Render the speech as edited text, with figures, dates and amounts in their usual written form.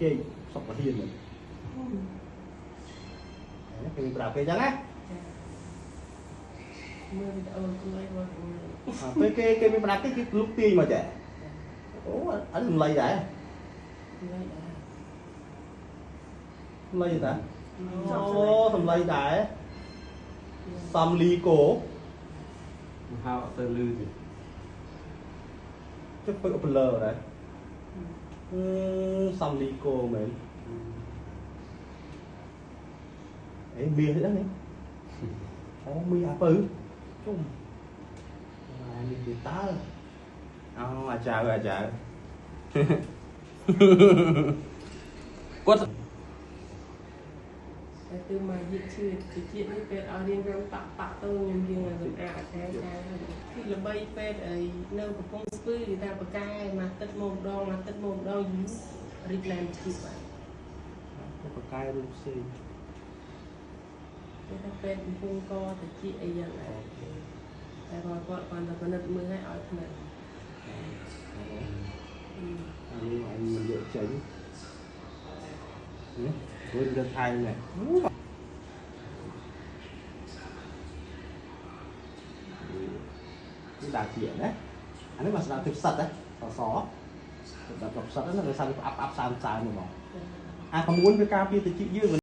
គេសុកហ៊ានហ្នឹងគេប្រាប់គេចឹងណា មើលវីដេអូជួយមកមើល ពេលគេគេមានប្រាប់គេគេលុកទាញមកចាអូអត់សំឡីដែរ លៃដែរ សំឡីតាអូសំឡីដែរសំលីគោ ហៅអត់ទៅលឺទេ ចុះពឹកប្លឺដែរសំលីគោមែនអេមាសហ្នឹងនេះអូមាសអាពៅជុំអានេះទីតើអូអាចៅអាចៅគាត់ តែគឺមកយិឈឺតិចនេះពេលឲ្យរៀនរំប៉ាក់ប៉ាក់ទៅខ្ញុំរៀនឲ្យសម្អាតខាងខាងគឺល្បីពេទ្យអីនៅកំពង់ស្ពឺគេថាបកែមួយទឹកមកម្ដងមួយទឹកមកម្ដងយូររីកឡើងឈឺបាទ បកែរឿងផ្សេង គេថាពេទ្យកំពង់កតិចអីយ៉ាងណាតែគាត់គាត់គាត់ទៅពិនិត្យមើលឲ្យឲ្យថ្នាំ អានេះអញមិនយកចេញនេះរួចទៅថៃនេះនេះដាក់ជាណាអានេះមកស្ដាប់ទឹកសិតណាសសស្ដាប់ទឹកសិតហ្នឹងវាសាំអាប់អាប់សាមសាមហ្មងអា9វាការពារតិចយើង។